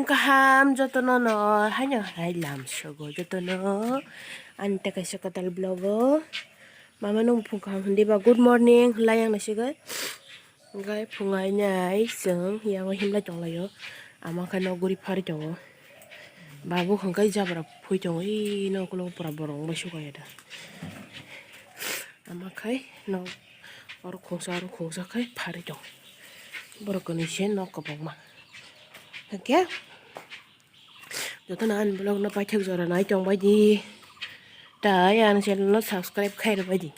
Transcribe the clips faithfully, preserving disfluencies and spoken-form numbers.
Kaham jotono no haino hai lam sogo jotono ani tei kaisa kwtal vlog o mama nung phung kaham hindi ba good morning hwnlai ang naisingwi hwnkhe phung ainai chwng yango himlai tonglaio ama khe nok guri phari tongo babu hwnkhe jabra phui tongo ino ukulok pura borok wngbai sukaya da ama khai nok oro khungsa oro khungsa khai phari tongo borok kwnwi se nok kwbangma hwnkhe. Jotono ani vlog no paithak jora nai tong bai di. Tai ani channel no subscribe khai rw bai di.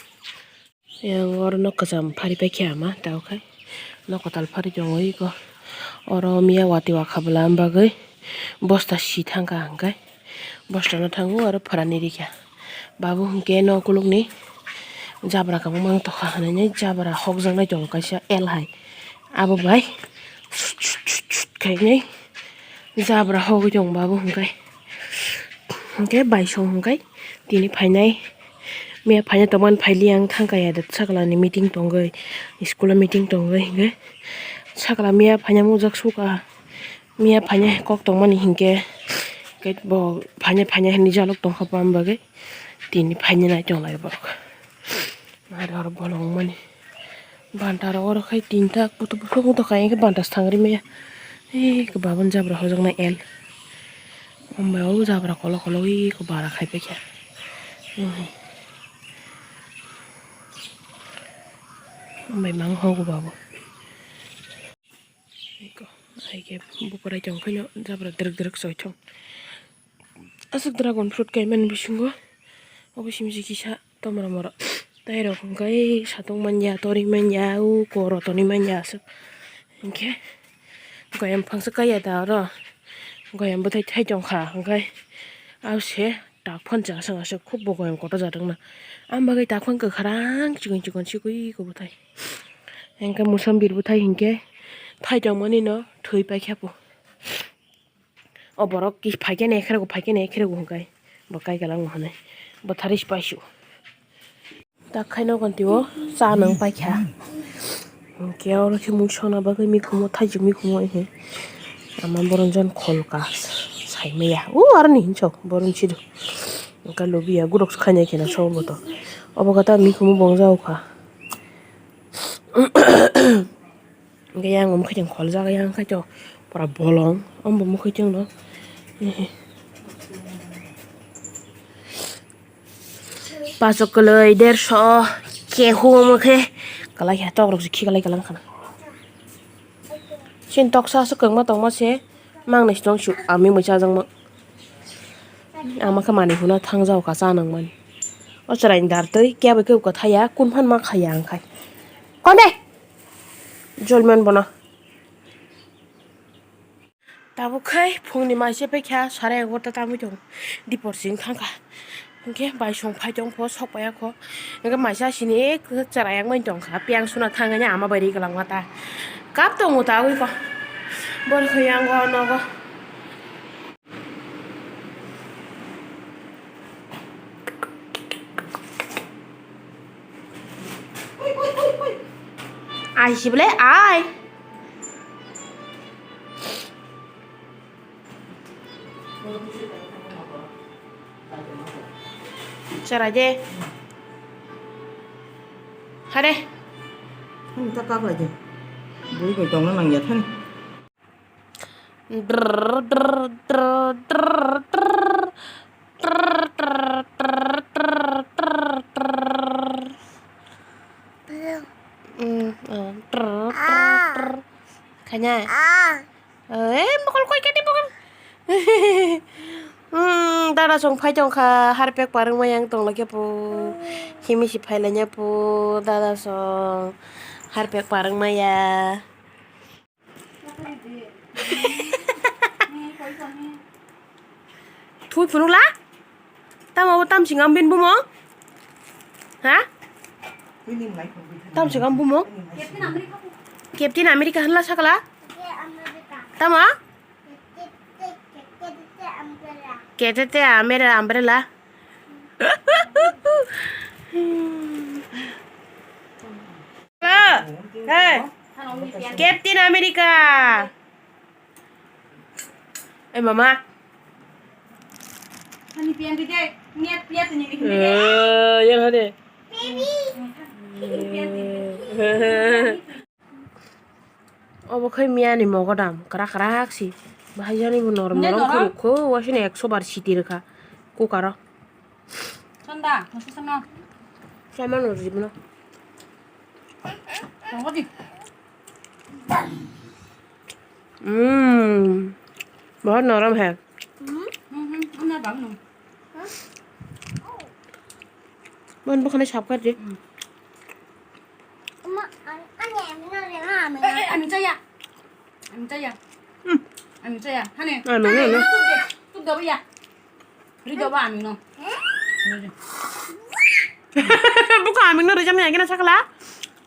Yang oro nok kwcham phari pai khe ama tao khai. Nok kwtal phari tongo iko. Oro miya watwi wakha bwlam bagwi bosta si thangkha hwnkhe. Bosta no thango aro phwrani rikha. Babu hwnkhe nok ukulukni jabra kwbangma wng tongkha hwnwi jabra hokjaknai tongo kaisa L hai. Abo bai sut sut sut sut khainai. Jabra hogwi tong babu hwnkhe. Hwnkhe baisong hwnkhe tini phainai. Miya phaina tongmani phaili ang thangkha ya da sakla ni meeting tongwi. School o meeting tongwi hwnkhe. Sakla miya phaina mujak suka. Miya phaina kok tongmani hwnkhe. Khe bo phaina phaina hinwi jalok tongkha bam bagwi. Tini phaina nai tonglai borok. Ari oro bolong mani. Banta rok oro khai tinta kutu buphang buphang kha, hwnkhe banta se thang rimaya. Ei, khe babun jabra hojaknai L. Hambai o jabra kolok kolok ui khe bara khai paikha. Hambai mang hogo babo. Iko, ai khe bukurai tong khaino jabra drik drik soi thong. Aswk dragon fruit kaimani bisingo obo simi se kisa tomra mora tei rok hwnkhe satong manya tori manya o koro tonwi manya aswk hwnkhe goyam phangsa kaiya da oro goyam bwthai thai tongkha hwnkhe abo se tak phano chasang aswk khub bo goyam kotor jatokna ang bagwi tak phano kwkhwrang chikon chikon sikui khe bwthai hwnkhe musambir bwthai hwnkhe thai tongmani no thwi paikha bo. O borok ki phaikhe ne kherego, phaikhe ne kherego hwnkhe bo kai galang hwnwi bwtharwi se paisio. Tak khaino gonti o cha nang paikha. Hwnkhe oro khe mui sona bagwi mikhumo, thaijwk mikhumo, ehe. Ama boron jon kholka saimaya. O aroni hinso boron sidu. Hwnkhe lubiya gurok se khainai kheno sobo to. Obo kata mikhumo bongjago kha. Hwnkhe yang o mwkhaiting kholjak, yang khaito pura bolong, omo bo mwkhaiting no. Paso kwlwi, derso, kehu omo khe kwlai kha, tok rok se khiklai kwlai khana. Chini toksa aswk kwbangma tongma se mangnai se tong su, ami mui chajakma. Ama khe manwi hwnna thangjago kha cha nangmani. O chwraini dar twi kebo kebo kwthai ya, kun phan ma khaiya ang khai. Konde! Jolman bono. Tabuk khai phungni mai se paikha, sarai egarota tamwi tongo. Dipor sing thangkha. Hwnkhe bai song phai tong pho, sok paiya kho. Hwnkhe maisa sini chwrai yang bai tongkha. Piyang suna thangwi ama bai ri kwlangma ta. Kap tongo ta ui kho. Bor khe yang o nogo. Ai si bole ai. Chara je. Hare. Hum, ta kak lai je. Bui bai tongna nang ya thani. Khanya. Eh, mokol koi kati mokol. Hmm, dada song phai tongkha, harpek parwng ma yang tong lai khe pu. Himi si phai lai nya pu, dada song harpek parwng ma ya. Thui phunuk la? Tamo abo tamsing am bin bumung? Ha? Tamsing am bumung? Captain America hwnla sakala? Tamo? Ketete amere umbrella. Hey, Captain America. Mama. Ani pian di de, niat pian ni ni de. Eh, yan hade. Pian di. Obo khai miya ni mogodam, kwrak kwrak si. Bahai jani bo norom norom khuruk kho, wasini ekso bar siti rwkha. Kukaro. Chanda, masa sana. Sama no ribno. Tongodi. Hmm. Bahut norom hai. Hmm, hmm, hmm, ana bang no. Mon bukhane sap kar di. Hmm. Ama, an-, ani amino le, ma amino. Eh, eh, ami chaya. Ami chaya. Hmm. Ami chaya. Hane. Ami no, no. Tuk de, tuk de ya. Ri do ba ami no. Buka ami no rijam ya gina sakla.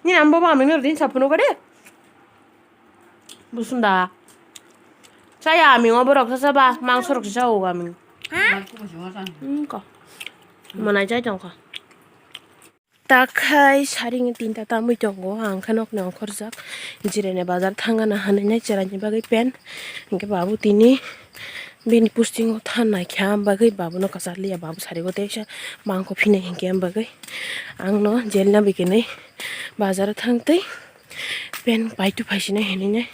Ni ambo ba ami no rijam sapuno kade. Busunda. Chaya ami ngo borok sasa ba mangso rok sasa o ami. Ha? Hmm, ko. Manai jai tong ko. Takhai saring tinta tamwi tongo, ang khe nokni ongkhorjak. Jireni bazar thangana hinwi nai cheraini bagwi pen. Hinkhe babu tini bini posting o thanai kha, am bagwi babuno kwchar liya, babu sarigo teisa mangkho phinai hinkhe, am bagwi angno jelna bikinwi bazar o thangtwi pen paitu phaisinai hinwi nai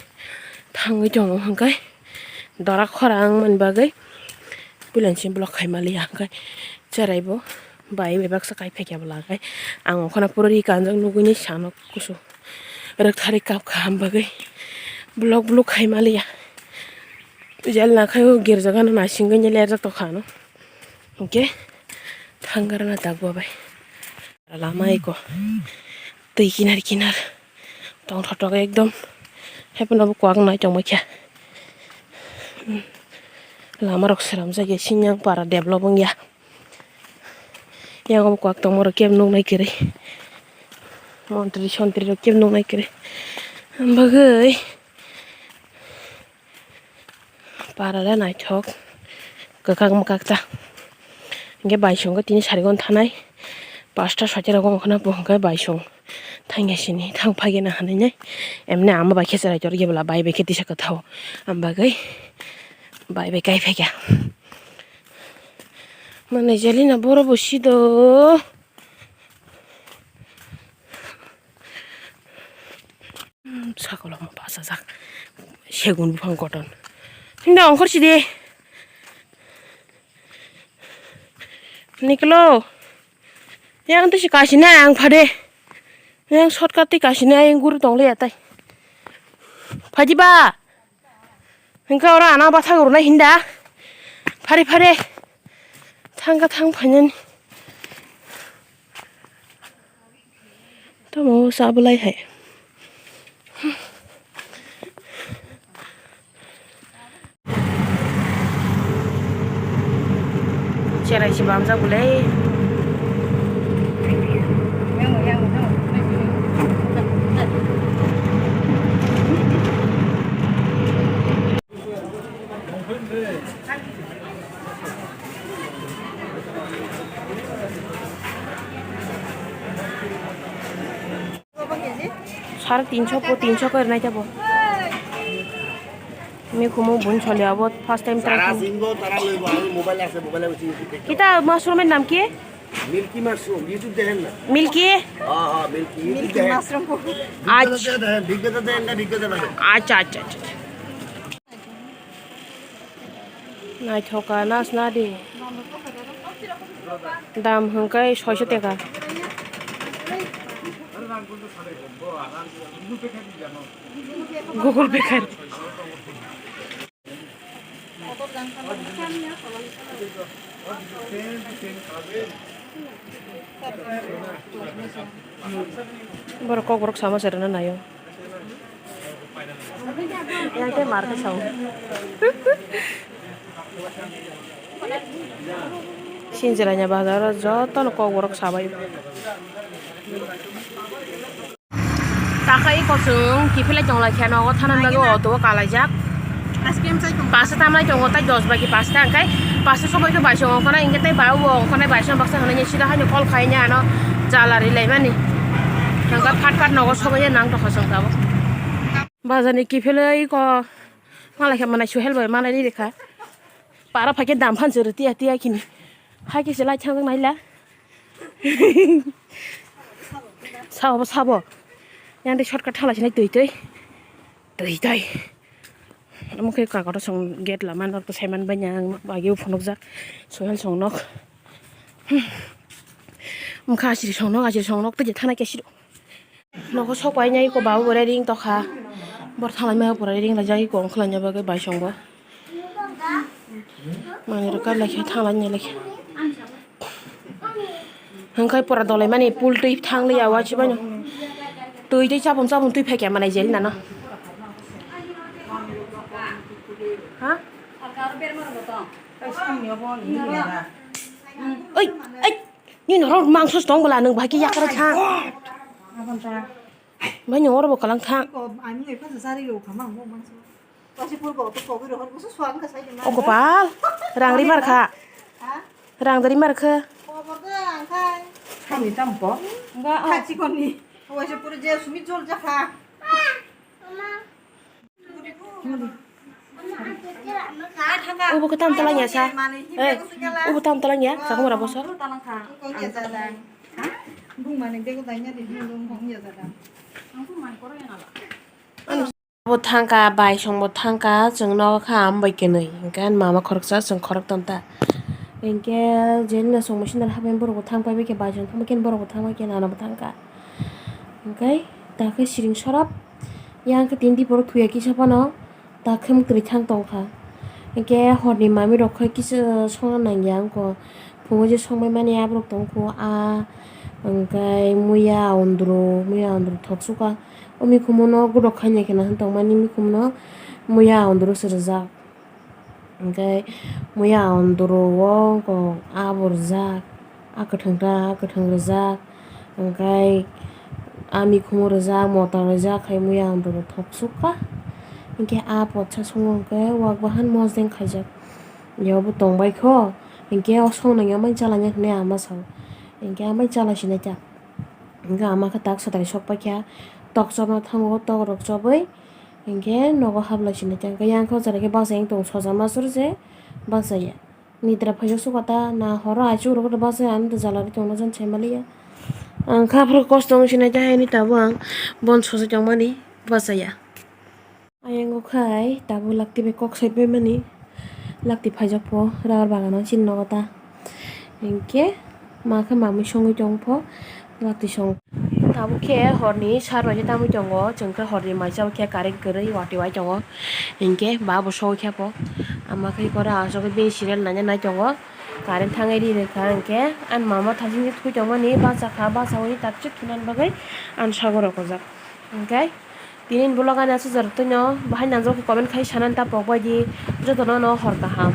thangwi tongo. Hinkhe dora khorang mani bagwi puila simi block khai maliya, hinkhe cherai bo bai bai baksa kai phaikya bwla, hinkhe ang okhorno pura ri kanjak nugwi ni sano kusu rwktharwi kap kha, am bagwi block block khai maliya. Jel nakhai o girja gana naisingwi ni lerjak tongkha ano, hinkhe thangrana dagua bai lama eko twi kinar kinar. Tongthok thok ekdom. Haphano bo kwak nai tongma khe. Lama rok swnamjak ya, sinyang para develop wngya. Yang bo kwak tongma rok kebo nuknai kwrwi. Montri sontri rok kebo nuknai kwrwi. Bagwi. Para le naithok, kwkak mwkak ta. Hinkhe baisongo tini sarigon thanai, pasta soitarok wngkha na, bo hinkhe baisong thangya sini thang phagena hinwi nai. Emni ama bai khe cherai tor khe bwla, bai bai khe tisa kwthao, am bagwi bai bai kai phaikha. Mane jelina boro bo sido. Hmm, sakolomo bachajak. Segun buphang koton. Hinda ongkhor sidi. Niklo. Yang tisi kasina ang phade. Yang shortcut ti kasina yang guru tong le atai. Phaji ba. Hingke oro ano bathak rwnai hinda. Phari phari. Thangkha thang phainani. Tamo sa bwlai hai. Cherai se bamjak bwlai. Sare tinso po, tinso kori nai tabo. Mikhumu bun choli abo first time try khamu. Kita mushroom er naam ki? Milky mushroom, YouTube dekhen na? Milky? Ha, ha, Milky, YouTube dekhen. Milky mushroom. Acha. Video dekhen, video dekhen na, video dekhen. Acha, acha, acha, acha. Naithoka nasna di. Dam hwnkhe soiso teka. Google Pay khai. Borok kokborok sama se rwna naio. Yang tei mar khe sao. Sinchwraini bazaro jotono kokborok sabai. Takhai kosong kiphilai tonglai khe nogo thanani bagwi auto o kalaijak. Pasta tamlai tongo tai dos bai khe pasta hwnkhe pasta sobai khe baisong ongkhornai hwnkhe tai ba o ongkhornai baisong baksa hwnwi sida haino call khaina ano jala rilaimani. Hwnkhe phat phat nogo sobai nang tongkha chwng tabuk. Bazar ni kiphilwi ko malai khe manai suhel bai manai ri rikha. Para phaikhe dam phan chwrwi tiya tiya khini. Hai khe se lai thang naila. Sabo sabo. Yang de shortcut thala sinai twi twi. Twi twi. Omo khe kagoto song gate lama nok to saiman banya ang bagio phunukjak. Sohel song nok. Mokha asiri song nok, asiri song nok tei thana khe asiri. Nogo sok pai nai ko babu borai ring tokha. Bor thalai ma borai ring lajai ko ongkhlai nya bagwi bai song bo. Mani rok kar lai khe thalai nya lai khe. Hwnkhe pora dolai mani pul twi thang li ya wachi bai no. Twi tei chapung chapung twi phai khe manai jeli nano. Ha? Oi, oi. Ni norok mangso tong bwla nwng bahai khe yakar thang. Bai nwng oro bo kalang thang. O kopal. Rang ri mar kha. Rang dari mar kha. Ubo khe tam talangya sa. Eh, ubo tam talangya, sakung mara bosor. Bo thangka, bai songbo thangka, chwng nogo kha ambai kwnwi. Hwnkhe ani mama khoroksa, chwng khoroktham ta. Hwnkhe jeli no chwngbo sindar habai borokbo thang pai bai khe, bai song thang bai khe borokbo thang bai khe, nanobo thangka. Hwnkhe dakhe siring sorop yang khe tini diporo thuya kisa phano. Dakhe mwtwrwi thang tongkha. Hwnkhe horni mamirok khe kisa songna nangya wngkha. Phungo je songbai mani aborok tongkho, a hwnkhe muya ondro, muya ondro thopsukha. O mikhumono godok khaina kheno tongmani mikhumono muya ondro se rijak. Hwnkhe muya ondro o wngkha a bo rijak, a kwthwng ta, a kwthwng rijak. Hwnkhe a mikhumo rijak, mota rijak khai muya ondro thopsukha. Hwnkhe a potsa songo hwnkhe wak bahan mosdeng khaijak. Yaobo tongbaikho, hwnkhe o song nangya mai chalaina hinwi ama sao. Hwnkhe amai chala sinai ta. Hwnkhe ama khe tak swtari sokpaikha, tok chopna thango, tok rok chobwi hwnkhe nogo hablai sinai ta. Hwnkhe yang khe o jaga khe baksa yang tongo, soja masur se baksa ya. Nitra phaio sukha ta, na horo aichuk rok bachai ani to jala ri tongna jan sai maliya. Ang kha phuru kosto wng sinai ta, haini tabuk ang bon sojai tongmani bachaya. Ayang o khai tabuk lakti bai kok sai paimani, lakti phaijak pho rubber bagano chini nogo ta. Hinkhe ma khe mamui songwi tong pho. Watwi song. Tabuk khe horni sar bai khe tangwi tongo, chwng khe horni maisa o khe current kwrwi watwi wai tongo, hinkhe ba bo sogwi khe po. Ama khe kore aswk bini serial naina nai tongo, current thangwi ri rwkha hinkhe ani mama thachingwi thwi tongmani bachakha, bachaui takchik thunani bagwi ani sagoro kojak. Hinkhe tini vlog ani aswk jorok twino bahai nangjak khe comment khai sanani ta pok baidi, jotono no hor kaham.